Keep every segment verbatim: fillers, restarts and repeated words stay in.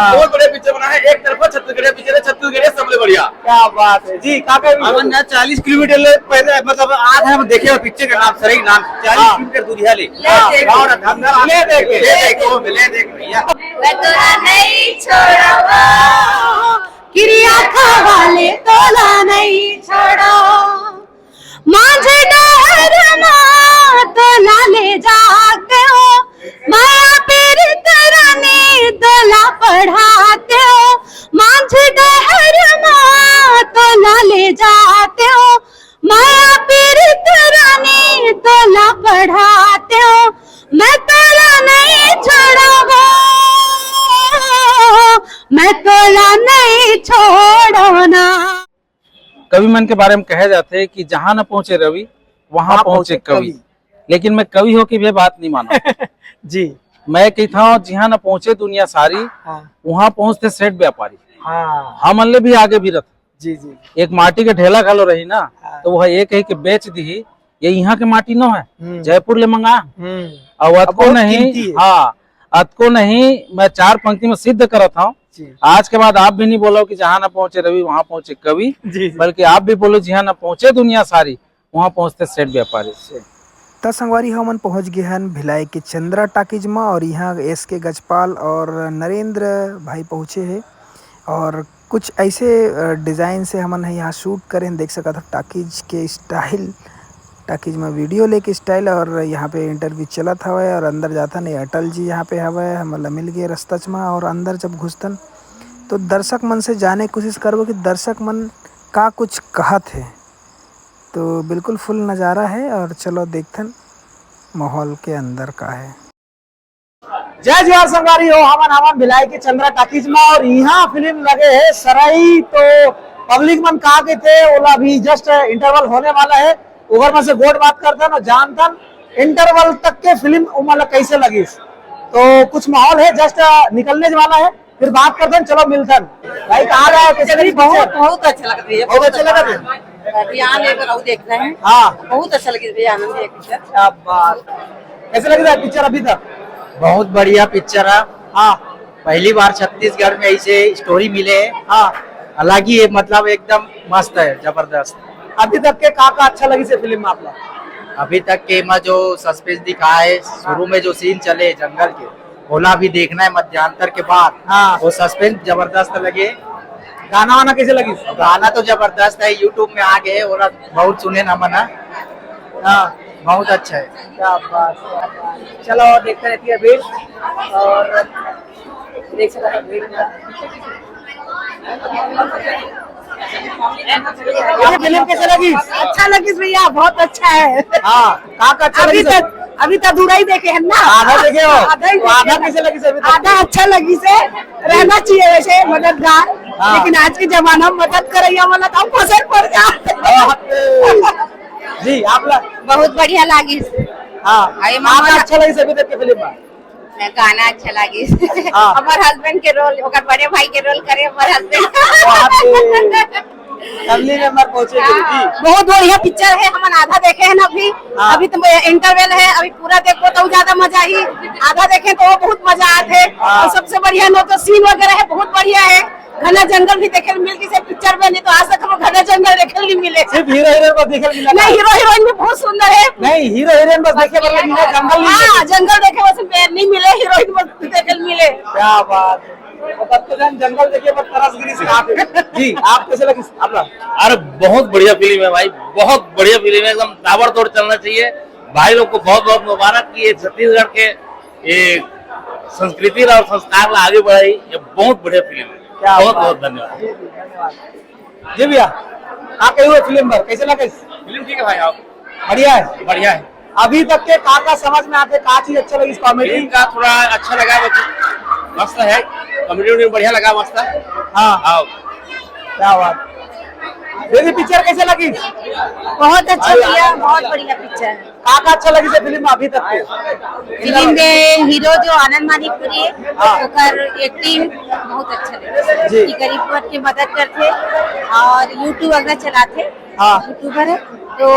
बहुत बढ़िया पिक्चर बना है, एक तरफा छत्तीसगढ़िया पिक्चर है, छत्तीसगढ़िया सबले बढ़िया। क्या बात है जी, काका भी हमन ना चालीस किलोमीटर ले पैदल, मतलब, आधा हम देखे हो पिक्चर का नाम, सही नाम, चालीस हाँ। किलोमीटर दूरिया ले। हाँ। और धंधा ले देख, ले देख, वो ले देख भैया। मैं तोला नहीं छोड़वा, किरिया खा वाले तोला नहीं छोड़ो। माझे डहर मा तोला ले जाके हो, माया पीरित रानी तोला पढ़ाते हो। माझे डहर मा तोला ले जाते हो, माया पीरित रानी तोला पढ़ाते हो। मैं तोला नहीं छोड़वा, मैं तोला नहीं छोड़ना। कवि मन के बारे में कहे जाथे कि जहाँ न पहुँचे रवि, वहाँ वहाँ पहुँचे पहुँचे कवि। कवि। लेकिन मैं कवि होके भी बात नहीं माना। जी। मैं कहता हूँ, जिहाँ न पहुँचे दुनिया सारी, हाँ। वहाँ पहुँचथे सेठ व्यापारी। हाँ। हमन ले भी आगे भी रथ। जी, जी। एक माटी के ढेला घलो रही ना, हाँ। तो वह ये कही कि बेच दी, ये यहाँ के माटी नो है, हम्म। जयपुर ले मंगा। हम्म। और अब अतको बहुत नहीं, कीमती है। हाँ, अतको नहीं, मैं चार पंक्ति में सिद्ध करत हूँ। जी। आज के बाद आप भी नहीं बोलो कि जहाँ ना पहुँचे रवि, वहाँ पहुँचे कवि, जी, जी। बल्कि आप भी बोलो, जहाँ ना पहुँचे दुनिया सारी, वहाँ पहुँचथे सेठ व्यापारी। त संगवारी, हमन पहुँच गे हन भिलाई के चंद्रा टाकीज म, और यहाँ एस के गजपाल और नरेंद्र भाई पहुँचे हे, और कुछ ऐसे, अ, डिजाइन से हमन ह यहाँ शूट करे हन। देख सकत हव टाकीज के स्टाइल, टाकीज म वीडियो लेके स्टाइल, और यहाँ पे इंटरव्यू चलत हवय, और अंदर जाथन, ये अटल जी यहाँ पे हवय, हमन ला मिल गे रस्ता च म, और अंदर जब घुसतन तो दर्शक मन से जाने कोशिश करबो कि दर्शक मन का कुछ कहत हे। तो बिल्कुल फुल नज़ारा है, और चलो देखथन माहौल के अंदर का है। जय जोहार संगवारी हो, हमन हमन भिलाई के चंद्रा टाकीज मा, और यहाँ फिल्म लगे है सरई। तो पब्लिक मन का कहते, ओला भी जस्ट इंटरवल होने वाला है, ओकर में से गोठ बात करथन और जानथन इंटरवल तक के फिल्म उमन ला कैसे लगिस। तो कुछ माहौल है, जस्ट निकलने वाला है, फिर बात करथन, चलो मिलथन। भाई, कहाँ रहा है, कैसे लगी बहुत, पिक्चर? बहुत अच्छा लग रही है, बहुत अच्छा लगा भैया? अभी यहाँ लेकर आओ, देख रहे हैं। हाँ। बहुत अच्छा लगी भैया, आनंद है पिक्चर। क्या बात। कैसे लग रहा है पिक्चर अभी तक? बहुत बढ़िया पिक्चर है। हाँ। पहली बार छत्तीसगढ़ में ऐसे स्टोरी मिले है। हाँ। हालांकि ये, मतलब, एकदम मस्त है, जबरदस्त। अभी तक के का का अच्छा लगी से फिल्म में आप लोग? अभी तक के में जो सस्पेंस दिखा है, शुरू में जो सीन चले जंगल के, ओला भी देखना है मध्यांतर के बाद। हाँ। वो सस्पेंस जबरदस्त लगे। गाना वाना कैसे लगी? गाना तो जबरदस्त है, YouTube में आ गए, ओला बहुत सुने ना मना। हाँ। बहुत अच्छा है। क्या बात, क्या बात। चलो, देखते रहती है भीड़ और देख सकते हैं भीड़। ये फिल्म कैसे लगी? अच्छा लगी भैया, बहुत अच्छा है। हाँ, का का अच्छा अभी लगी? तक, अभी तो अधूरा ही देखे हैं ना। आधा देखे हो? आधा ही तो आधा देखे। कैसे लगी अभी तक? आधा अच्छा लगी से रहना चाहिए वैसे मददगार, हाँ। लेकिन आज के जमाना में मदद करैया वाला तो हम फंसल पड़ जाते। जी, आप ला- बहुत बढ़िया लगी। हाँ, अरे का मामा का अच्छा लगी अभी तक के फिल्म में? गाना अच्छा लगी। हाँ। हमार हस्बैंड के रोल, ओकर बड़े भाई के रोल करे हमार हस्बैंड। बाप रे। फैमिली मेंबर पहुंचे के लिए। हाँ। बहुत बढ़िया पिक्चर है, हमन आधा देखे हैं ना अभी। हाँ। अभी तो इंटरवल है, अभी पूरा देखबो तो ज्यादा मजा ही। आधा देखे तो वो बहुत मजा आते। हाँ। और सबसे बढ़िया नो तो सीन वगैरह है, बहुत बढ़िया है। घना जंगल भी देखे मिल किसी पिक्चर में, नहीं तो आज तक हम घना जंगल देखे नहीं मिले। सिर्फ हीरो हीरोइन बस देखे मिला। नहीं, हीरो हीरोइन भी बहुत सुंदर है। नहीं, हीरो हीरोइन बस देखे, मतलब, मिला, जंगल नहीं हाँ, देखे। जंगल देखे बस नहीं मिले, हीरोइन बस देखे मिले। क्या बात है। तो तब तो जन जंगल देखे पर तरस गिरी से आप। जी, आप कैसे लगी आप लोग? अरे, बहुत बढ़िया फिल्म है भाई, बहुत बढ़िया फिल्म है, एकदम ताबड़तोड़ चलना चाहिए। भाई लोग को बहुत बहुत मुबारक कि ये छत्तीसगढ़ के ये संस्कृति ला और संस्कार ला आगे बढ़ाई, ये बहुत बढ़िया फिल्म है। क्या बहुत बात। बहुत धन्यवाद। जी भैया, आप कही हुए फिल्म पर कैसे लगे? फिल्म ठीक है भाई, आप बढ़िया है। बढ़िया है। अभी तक के का का समझ में आते, का चीज अच्छा लगी इस कॉमेडी? फिल्म का थोड़ा अच्छा लगा, बस मस्त है, कॉमेडी वॉमेडी बढ़िया लगा, मस्त है। हाँ। आओ। क्या बात। दीदी, पिक्चर कैसे लगी? बहुत अच्छा भैया, बहुत बढ़िया पिक्चर है। का का अच्छा लगी से फिल्म अभी तक के? फिल्म के हीरो जो आनंद मानिकपुरी है, हाँ। ओकर एक्टिंग बहुत अच्छा लगे जी। कि गरीब मन के मदद करथे और YouTube वगैरह चलाथे, हाँ। यूट्यूबर है, तो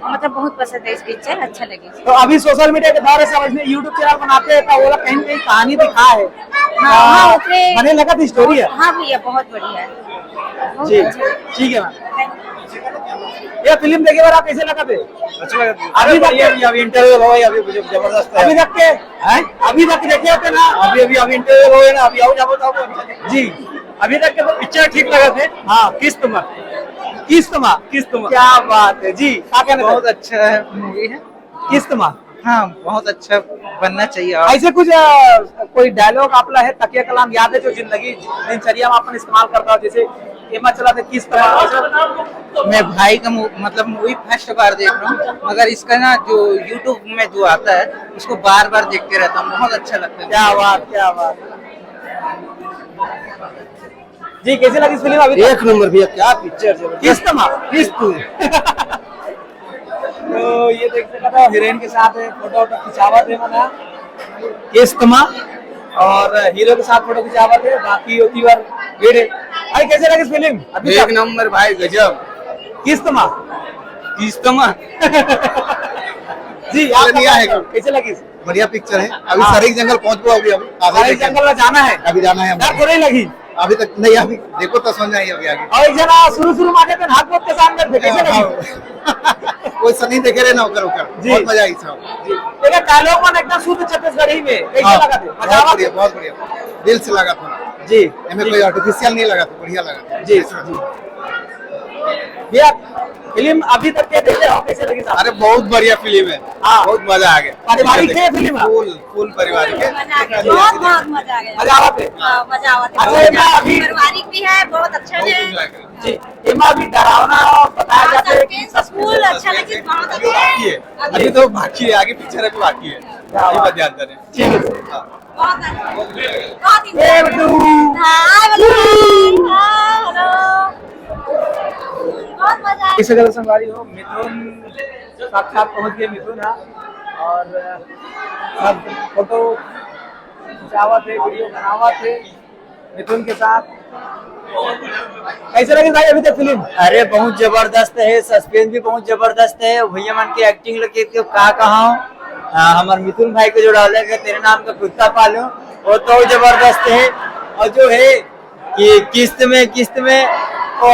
मतलब बहुत पसंद है इस पिक्चर, अच्छा लगे। तो अभी सोशल मीडिया के दौर है, सब इसने YouTube चैनल बनाते हैं, तो वो लोग कहीं ना कहीं कहानी दिखा है। हाँ, हाँ, ओकरे बने लगा थी स्टोरी है। हाँ भैया, बहुत बढ़िया है। बहुत जी, अच्छा। ठीक है मैम। ये फिल्म देखे बार आप कैसे लगा थे? अच्छा लगा। अभी तक अभी अभी इंटरव्यू हो, अभी जबरदस्त है। अभी तक के हैं? अभी तक देखे होते ना। अभी अभी अभी इंटरव्यू हो ना, अभी आओ जाओ जाओ। जी, अभी तक के तो पिक्चर ठीक लगा थे। हाँ। किस्त मा किस्त मा किस्त मा क्या बात है जी, क्या कहना बहुत चाहते अच्छा है मूवी है। किस्त मा हाँ, बहुत अच्छा बनना चाहिए। और ऐसे कुछ अ, कोई डायलॉग आपला है, तकिया कलाम याद है जो जिंदगी दिनचर्या में अपन इस्तेमाल करता हो, जैसे एमा चला था किस्त मा, ऐसा? मैं भाई का मू- मतलब मूवी फर्स्ट बार देख रहा हूँ, मगर इसका ना जो YouTube में जो आता है उसको बार बार देखते रहता हूँ, बहुत अच्छा लगता है। क्या बात, क्या बात। जी, कैसे लगी फिल्म अभी तक? एक नंबर भैया, क्या पिक्चर जबरदस्त। किस्त मा किस्त। तो ये देख सकता हो, हीरोइन के साथ फोटो वोटो खिंचावत है मना किस्त मा, और हीरो के साथ फोटो खिंचावत है, बाकी होती बार भीड़ है। भाई, कैसे लगी फिल्म अभी एक तक? नंबर भाई, गजब। किस्त मा किस्त मा। जी, आप बढ़िया है। कैसे लगी? बढ़िया पिक्चर है। अभी हाँ। सरेक जंगल पहुंच गया, अभी आगे अरे, देखेंगे। जंगल में जाना है। अभी जाना है हमें। डर तो नहीं लगी? अभी तक नहीं, अभी देखो तो समझ आएगी अभी आगे। और एक जना शुरू शुरू में आके तो हाथ बहुत के सामने थे, कैसे लगी? हाँ। वो सनी देखे रहे ना, ओकर ओकर। जी। बहुत मजा आई सब। एक डायलॉग मन एकदम शुद्ध छत्तीसगढ़ी में, कैसे हाँ, लगा थे? बहुत बढ़िया, बहुत बढ़िया। दिल से लगा था। जी। हमें कोई आर्टिफिशियल नहीं लगा था, बढ़िया लगा था। जी, जी। भैया, फिल्म अभी तक के देखे हो, कैसे लगी साहब? अरे, बहुत बढ़िया फिल्म है। हाँ। बहुत मजा आ गया। पारिवारिक है फिल्म? फुल फुल पारिवारिक है। मजा आ गया, बहुत बहुत मजा आ गया। मजा आवत है? हाँ, मजा आवत अच्छा, है। एमा अभी पारिवारिक भी है, बहुत अच्छा बहुत है। enjoy करा। जी, एमा अभी डरावना और बताया जाता है कि फुल अच्छा लगी, बहुत अच्छा बाकी है। है। अभी तो बाकी है, आगे पिक्चर अभी बाकी है। क्या अभी बात। बता देते हैं। ठीक है। बहुत अच्छा। बहुत ए, बिट्टू। हाँ, hello। हाँ, hello। बहुत मजा आया। इसे गलत संगवारी हो, मिथुन साक्षात पहुंच गए, मिथुन हा। और सब फोटो खिंचावत है, वीडियो बनावत है मिथुन के साथ। कैसे लगी भाई अभी तक फिल्म? अरे, बहुत जबरदस्त है, सस्पेंस भी बहुत जबरदस्त है। भैया मन के एक्टिंग लगे तो का कहा, हमारे मिथुन भाई को जो डाले गए तेरे नाम का कुत्ता पालू, वो तो जबरदस्त है। और जो है कि किस्त में किस्त में ओ,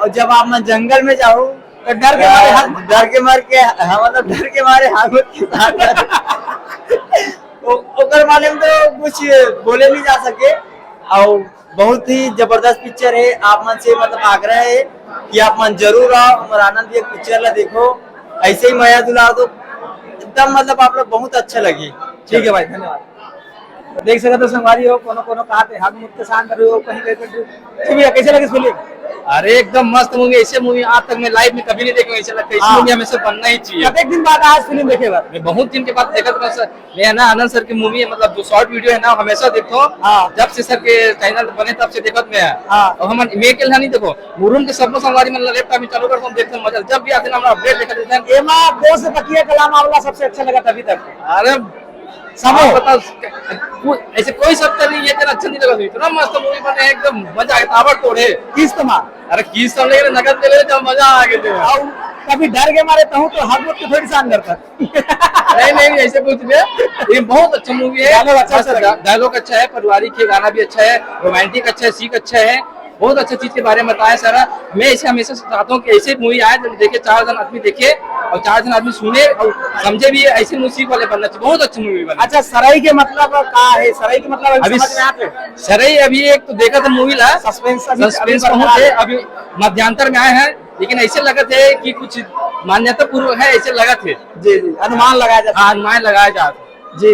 और जब आप मन जंगल में जाओ तो डर के मारे हाथ डर के मार के हाँ, मतलब डर के मारे हाथ के साथ ओ- ओकर मालूम तो कुछ बोले नहीं जा सके। और बहुत ही जबरदस्त पिक्चर है। आप मन से मतलब आग्रह है कि आप मन जरूर आओ, हमारा आनंद एक पिक्चर ला देखो, ऐसे ही मया दुलार दो एकदम, मतलब आप लोग बहुत अच्छा लगी। ठीक है भाई, धन्यवाद। तो देख सकते हो संगवारी हो, कोनो कोनो कहा थे हग मुक्त के साथ करो, कहीं कहीं पे। जी भैया, कैसे लगी फिल्म? अरे एकदम मस्त मूवी। ऐसे मूवी आज तक मैं लाइफ में कभी नहीं देखा, ऐसे लगता है इस हाँ। मूवी हमेशा बनना ही चाहिए। कतेक दिन बाद आज फिल्म देखे बर? मैं बहुत दिन के बाद देखा था सर। मैं है ना आनंद सर की मूवी, मतलब जो शॉर्ट वीडियो है ना, हमेशा देखता हूँ। हाँ। जब से सर के चैनल बने तब से देखत मैं है। हाँ। और हम मैं अकेला नहीं देखो, मुरुम के सबको संगवारी मतलब लैपटॉप में चालू करता हूँ, देखते हैं मजा। जब भी आते ना हम अपडेट देखा देते हैं। एमा दो से तकिया कलाम आवला सबसे अच्छा लगा अभी तक। अरे समो। आप बताओ, को- ऐसे कोई सत्ता नहीं है तेरा अच्छा नहीं लगा। इतना मस्त मूवी बने है, एकदम मजा आया, ताबड़तोड़ है। किस्त मा? अरे किस्त हम ले रहे, नगद ले रहे, जब मजा आ गए थे। और कभी डर के मारे तहूँ तो हग मुक्त के थोड़ी शान करता। नहीं नहीं, ऐसे कुछ नहीं। ये बहुत अच्छा मूवी है। Dialogue अच्छा मस्त लगा। डायलॉग अच्छा है, पारिवारिक है, गाना भी अच्छा है, रोमांटिक अच्छा है, सीख अच्छा है, बहुत अच्छा चीज के बारे में बताया सारा। मैं इसे हमेशा चाहता हूँ कि ऐसे मूवी आए, जब देखे, चार जन आदमी देखे और चार जन आदमी सुने और समझे भी। ऐसे मूवी सीख वाले बनना चाहिए, बहुत अच्छी मूवी बना। अच्छा, सरई के मतलब का है? सरई के मतलब अभी अभी समझ में आते? सरई अभी एक तो देखा था मूवी ला, सस्पेंस अभी सस्पेंस अभी पहुंच है, बरकरार अभी मध्यांतर में आए हैं, लेकिन ऐसे लगा थे कि कुछ मान्यता पूर्व है, ऐसे लगा थे। जी जी, अनुमान लगाया जाता। हाँ, अनुमान लगाया जा। जी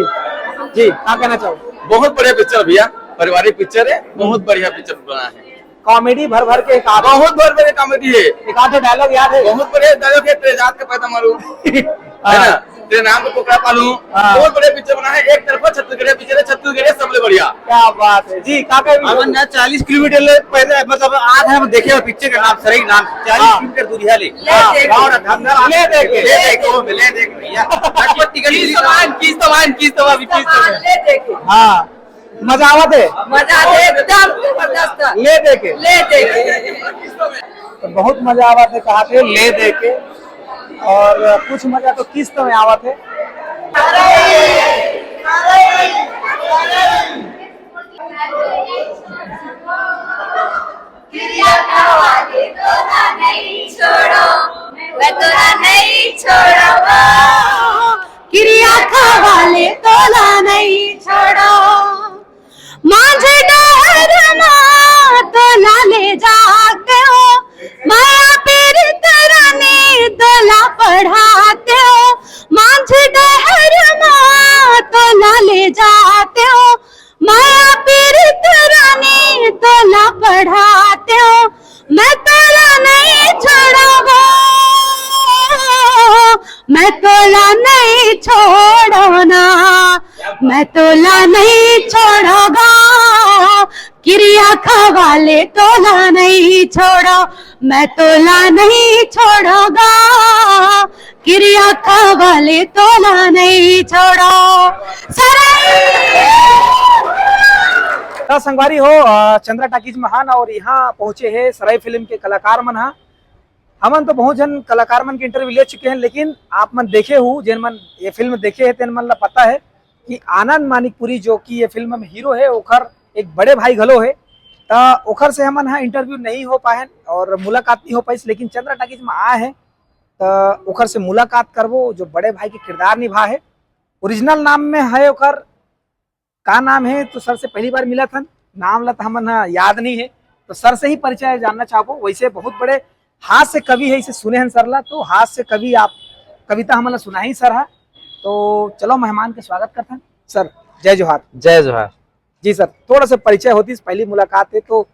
जी, क्या कहना चाहो? बहुत बढ़िया पिक्चर भैया, पारिवारिक पिक्चर है, बहुत बढ़िया पिक्चर बना है। कॉमेडी भर भर के एक आध, बहुत भर भरे कॉमेडी है। एक आध डायलॉग याद है? बहुत बढ़िया डायलॉग है, तेरे जात के पैदा मारू, है ना, तेरे नाम पे कुकरा पालू। हाँ। बहुत बढ़िया पिक्चर बना है, एक तरफा छत्तीसगढ़िया पिक्चर है, छत्तीसगढ़िया सबले बढ़िया। क्या बात है जी, क्या कहे? ना चालीस किलोमीटर ले पैदा, मतलब आज हम देखे हुए पिक्चर का नाम, सरई नाम, चालीस हाँ। किलोमीटर दूरी है ले। हाँ। गाँव रहा, धंधा रहा। ले देखे। ले देखे, वो ले देख भैया। किस्त मान, किस्त मान, किस्त मान, अभी किस्त मान। ले देखे। हाँ, मजा आवत है? मजा आते एकदम जबरदस्त। ले देखे। ले देखे। तो बहुत मजा आवत है, कहा थे ले देखे। और कुछ मजा तो किस्त में आवत हे। किरिया खवा ले तोला नहीं छोड़ो, मैं तोला नहीं छोड़ो, किरिया खवा ले तोला नहीं छोड़ो। मांझ डहर मा तोला ले जाते हो, माया पीरित रानी तोला पढ़ाते हो। मांझ डहर मा तोला ले जाते हो, माया पीरित रानी तोला पढ़ाते हो। मैं तोला नहीं छोड़ोगा, मैं तोला नहीं छोड़ो ना, मैं तोला नहीं छोड़ोगा। किरिया खवा ले तोला नहीं छोड़ो, मैं तोला नहीं छोड़ोगा। किरिया खवा ले तोला नहीं छोड़ो। सराय। त संगवारी हो, अ, चंद्रा टाकीज महान और यहाँ पहुंचे हे सराय फिल्म के कलाकार मन हा। हमन तो बहुत झन कलाकार मन के इंटरव्यू ले चुके हैं, लेकिन आप मन देखे हो, जेन मन ये फिल्म देखे हैं, तेन मन ला पता है कि आनंद मानिकपुरी, जो कि ये फिल्म में हीरो है, ओखर एक बड़े भाई घलो है। त ओखर से हमन हा इंटरव्यू नहीं हो पाए और मुलाकात नहीं हो पाइस, लेकिन चंद्रा टाकीज में आए हैं, त ओखर से मुलाकात करबो, जो बड़े भाई के किरदार निभा है। ओरिजिनल नाम में है ओखर, का नाम है, तो सर से पहली बार मिला था, नाम ला तो हमन हा याद नहीं है, तो सर से ही परिचय जानना चाहबो। वैसे बहुत बड़े हास्य कवि है, इसे सुने हन सर ला, तो हास्य कवि आप कविता हमन ला सुनाही सर हा। तो चलो मेहमान के स्वागत करथन। सर, जय जोहार। जय जोहार। जी सर, थोड़ा सा परिचय होती, पहली मुलाकात है, तो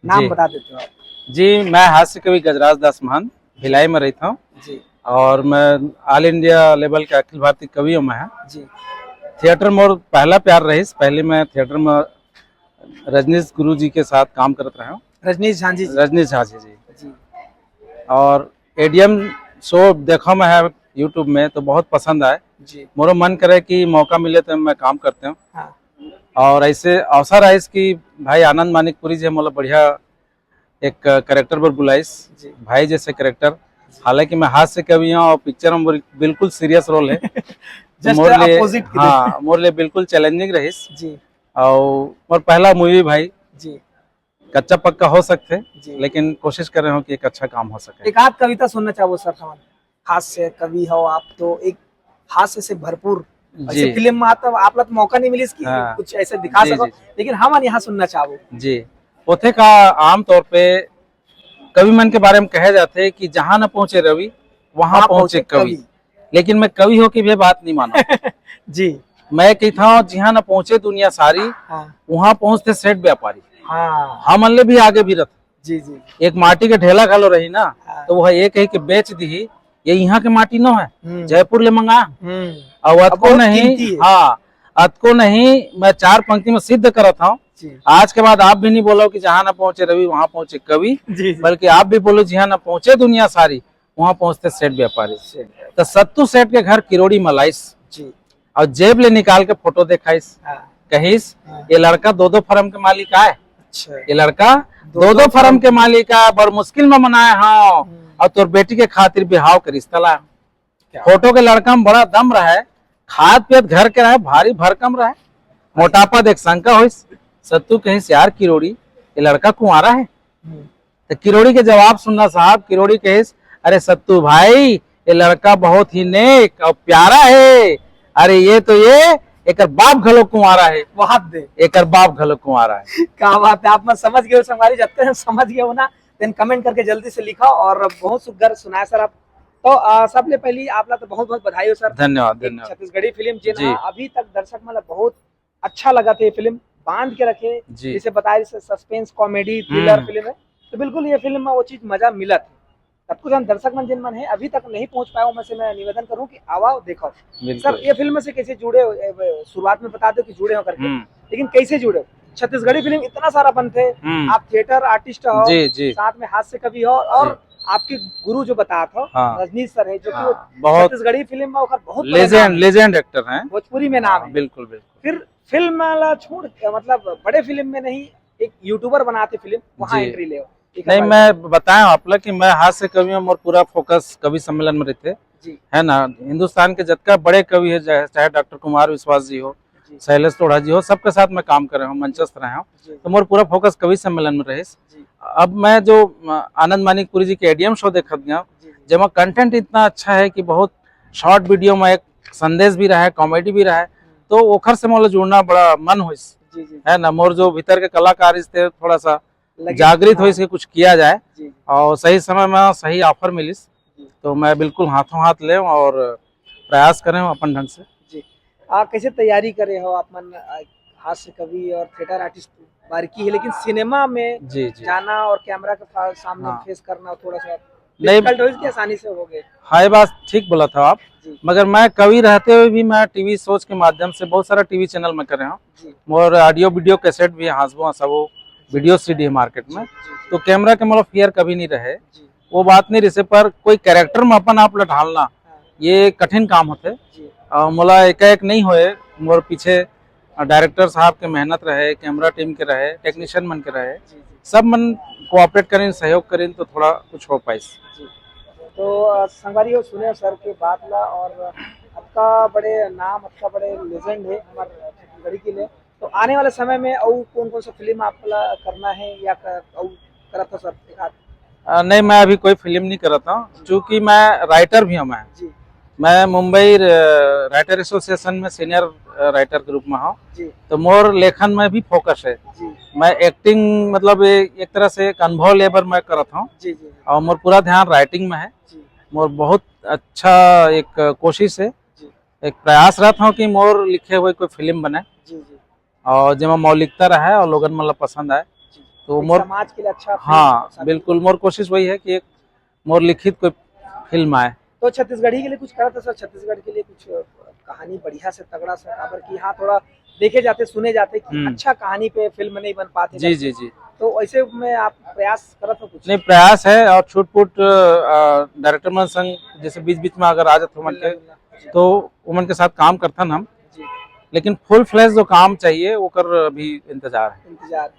नाम जी। बता देते हो आप? जी, मैं हास्य कवि गजराज दास महंत, भिलाई में रहता हूँ। जी। और मैं ऑल इंडिया लेवल के अखिल भारतीय कवि हूँ मैं। जी। थिएटर मोर पहला प्यार रहिस, पहले मैं थिएटर में रजनीश गुरु जी के साथ काम करत रहे हूँ। रजनीश झा जी। रजनीश झा जी, जी। जी। और एडीएम शो देखा मैं है YouTube में, तो बहुत पसंद आए। जी। मोरो मन करे कि मौका मिले तो मैं काम करते हूँ। हाँ। और ऐसे अवसर आइस कि भाई आनंद मानिकपुरी जी मोला बढ़िया एक कैरेक्टर पर बुलाइस, जी। भाई जैसे कैरेक्टर। हालांकि मैं हास्य कवि हूँ और पिक्चर में बिल-, बिल्कुल सीरियस रोल है। तो Just मोर लिए, opposite की हाँ, मोर लिए बिल्कुल चैलेंजिंग रहिस। जी। और मोर पहला मूवी भाई, जी। कच्चा पक्का हो सकते, जी। लेकिन कोशिश कर रहे हो कि एक अच्छा काम हो सके। एक आध कविता सुनना चाहबो सर हमन। हास्य कवि हो आप, तो एक हास्य से भरपूर ऐसे जी। फिल्म में आता, आप ला तो मौका नहीं मिलिस कि हाँ। कुछ ऐसे दिखा जी, सको, जी, जी। लेकिन हमन यहाँ सुनना चाहबो। जी, ओथे का आमतौर पे कवि मन के बारे में कहे जाथे कि जहाँ न पहुँचे रवि, वहाँ वहाँ पहुँचे पहुँचे कवि। कवि। लेकिन मैं कवि हो के भी बात नहीं माना। जी। मैं कहता हूँ, जिहाँ न पहुँचे दुनिया सारी, हाँ। वहाँ पहुँचते सेठ व्यापारी। हाँ। हमन ले भी आगे भी रथ। जी, जी। एक माटी के ढेला घलो रही ना, हाँ। तो वह ये कही के बेच दी, ये यहाँ के माटी नो है, हम्म। जयपुर ले मंगा। हम्म। और अब अतको बहुत नहीं, कीमती है। हाँ, अतको नहीं, मैं चार पंक्ति में सिद्ध करत हूँ। जी। आज के बाद आप भी नहीं बोलो कि जहाँ ना पहुँचे रवि, वहाँ पहुँचे कवि, जी, जी। बल्कि आप भी बोलो, जहाँ ना पहुँचे दुनिया सारी, वहाँ पहुँचते सेठ व्यापारी। सेठ व्यापारी। तो सत्तू सेठ के घर किरोड़ी मलाइस। जी। और जेब ले निकाल के फोटो देखाइस। हाँ। कहिस, हाँ। ये लड़का दो दो फर्म के मालिक आय। अच्छा। ये लड़का दो दो दो दो फर्म फर्म के मालिक आय, बड़ मुश्किल में मनाए हव। हम्म। और तोर बेटी के खातिर बिहाव के रिश्ता लाए। क्या? फोटो के लड़का में बड़ा दम रहे, खात पियत घर के रहे, भारी भरकम रहे। मोटापा देख शंका होइस। सत्तू कहिस, यार किरोड़ी, ये लड़का कुंवारा है। हम्म। तो किरोड़ी के जवाब सुनना साहब, किरोड़ी कहिस, अरे सत्तू भाई, ये लड़का बहुत ही नेक और प्यारा है। अरे ये तो ये, एकर बाप घलो कुंवारा है। बात दे। एकर बाप घलो कुंवारा है। क्या बात है, आप मन समझ गए हो संगवारी, जब तक समझ गए हो ना, then comment करके जल्दी से लिखा। और बहुत सुघर सुनाया सर आप। तो, आ, सबले पहली आप ला तो बहुत बहुत बधाई हो सर। धन्यवाद, एक धन्यवाद। छत्तीसगढ़ी फिल्म जेन जी। हा अभी तक दर्शक मन ला बहुत अच्छा लगत हे, फिल्म बांध के रखे, जी। जैसे बताए, जैसे suspense, comedy, thriller हम्म। फिल्म है, तो बिल्कुल ये फिल्म में वो चीज मजा मिलत है। तब कुछ हम दर्शक मन जिन मन है अभी तक नहीं पहुंच पाए, उनमें से मैं निवेदन करूं कि आवा देखो। बिल्कुल। सर, ये फिल्म से कैसे जुड़े हो? ए, ब-, शुरुआत में बता दो कि जुड़े हो करके, हम्म। लेकिन कैसे जुड़े हो? छत्तीसगढ़ी फिल्म इतना सारा बनते, हम्म। आप थिएटर आर्टिस्ट हो, जी, जी। साथ में हास्य कवि हो, और जी। आपके गुरु जो बता था, हाँ। रजनीश सर है, जो कि हाँ, वो बहुत छत्तीसगढ़ी फिल्म में ओकर बहुत बड़ा नाम लेजेंड, है। लेजेंड एक्टर हैं। भोजपुरी में नाम हाँ, है। बिल्कुल, बिल्कुल। फिर फिल्म ला छोड़ के, मतलब, बड़े फिल्म में नहीं, एक यूट्यूबर बनाते फिल्म, वहाँ जी। एंट्री ले। नहीं, मैं बताया आप ला कि मैं हास्य कवि में मोर पूरा फोकस कवि सम्मेलन में रहिथे, जी। है ना। हिंदुस्तान के जतका बड़े कवि है, चाहे, चाहे डॉक्टर कुमार विश्वास जी हो, जी। शैलेश टोढ़ा जी हो, सबके साथ मैं काम करे हूँ, मंचस्थ रहे हूँ। जी। तो मोर पूरा फोकस कवि सम्मेलन में रहिस। जी। अब मैं जो, अ, आनंद मानिकपुरी जी के एडीएम शो देखत गया, जी, जी। जेमा कंटेंट इतना अच्छा है कि बहुत शॉर्ट वीडियो में एक संदेश भी रहा है, कॉमेडी भी रहा है, हम्म। तो ओखर से मोला जुड़ना बड़ा मन होइस, जी, जी। है ना। मोर जो भीतर के कलाकार थे, थोड़ा सा लगे। जागृत हाँ। होइस कि कुछ किया जाए, जी, जी। और सही समय में सही ऑफर मिलिस, जी। तो मैं बिल्कुल हाथों हाथ ले और प्रयास करे हूँ अपन ढंग से। जी। आ, कैसे तैयारी करे हो आप मन, आ, हास्य कवि और थिएटर आर्टिस्ट बारकी है, लेकिन सिनेमा में जी, जी। जाना और कैमरा के फा-, सामने हाँ। फेस करना थोड़ा सा नहीं। डिफिकल्ट हो कि आसानी से हो गए? हाँ, ये बात ठीक बोला था आप, जी। मगर मैं कवि रहते हुए भी मैं टीवी शोज के माध्यम से बहुत सारा टीवी चैनल में करे हूँ। जी। मोर ऑडियो वीडियो कैसेट भी है, हासबो हासबो जी। वीडियो सीडी है मार्केट में, जी, जी। तो कैमरा के मोला फियर कभी नहीं रहे। जी। वो बात नहीं रहिसे, पर कोई कैरेक्टर में अपन आप ला ढालना, हाँ। ये कठिन काम होथे। जी। और मोला एकाएक नहीं होए, मोर पीछे डायरेक्टर साहब के मेहनत रहे, कैमरा टीम के रहे, टेक्नीशियन मन के रहे, जी, जी। सब मन कोऑपरेट करिन, सहयोग करिन, तो थोड़ा कुछ हो पाइस। जी। तो, अ, संगवारी हो, सुने सर के बात ला, और अतका बड़े नाम, अतका बड़े लेजेंड है हमारे छत्तीसगढ़ी के लिए। तो आने वाले समय में अउ कौन-कौन सा फिल्म आप ला करना है या क-, अउ करत हो सर, एक आध? अ, नहीं, मैं अभी कोई फिल्म नहीं करत हूँ, जी। चूँकि मैं राइटर भी हूँ मैं। जी। मैं मुंबई र-, राइटर एसोसिएशन में सीनियर, अ, राइटर के रूप में हूँ। जी। तो मोर लेखन में भी फोकस है। जी। मैं एक्टिंग, मतलब, ए-, एक तरह से एक अनुभव लेबर मैं करत हूँ। जी, जी, जी। और मोर पूरा ध्यान राइटिंग में है। जी। मोर बहुत अच्छा एक कोशिश है, जी। एक प्रयास रहत हूँ कि मोर लिखे हुए कोई फिल्म बने। जी, जी। और जेमा मौलिकता रहे और लोगन मन ला पसंद आए। जी। तो एक मोर समाज के लिए अच्छा फिल्म, हाँ, अच्छा बिल्कुल, मोर कोशिश वही है कि एक मोर लिखित कोई फिल्म आए। तो छत्तीसगढ़ी के लिए कुछ करत हो सर? छत्तीसगढ़ के लिए कुछ, अ, कहानी बढ़िया से तगड़ा सा, काबर कि हाँ, थोड़ा देखे जाते, सुने जाते कि हम्म। अच्छा कहानी पे फिल्म नहीं बन पाते जी, करके। जी, जी। तो ऐसे में आप प्रयास करत हो कुछ? नहीं, प्रयास है और छुटपुट, अ, डायरेक्टर मन संग जैसे बीच-बीच में अगर आ जात हो मन के, मिलना जुलना। जी। तो उमन के साथ काम करथन हम। जी। लेकिन फुल फ्लेज जो काम चाहिए, ओकर अभी इंतजार है। इंतजार।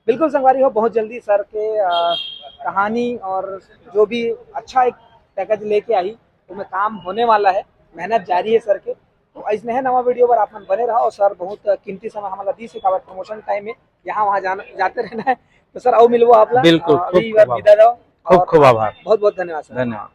बिल्कुल संगवारी हो, बहुत जल्दी सर के, अ, कहानी और जो भी अच्छा एक पैकेज लेके आही, ओमे काम होने वाला है, मेहनत जारी है सर के। तो अइसने है नवा वीडियो पर आप मन बने रहो और सर बहुत कीमती समय हमला दीस हे, काबर प्रमोशन टाइम है, यहाँ वहाँ जाना, जाते रहना है। तो सर, अउ मिलबो आप ला। बिल्कुल, अ, अभी खूब, खूब विदा दो। खूब, और खूब आभार। बहुत बहुत धन्यवाद सर। धन्यवाद।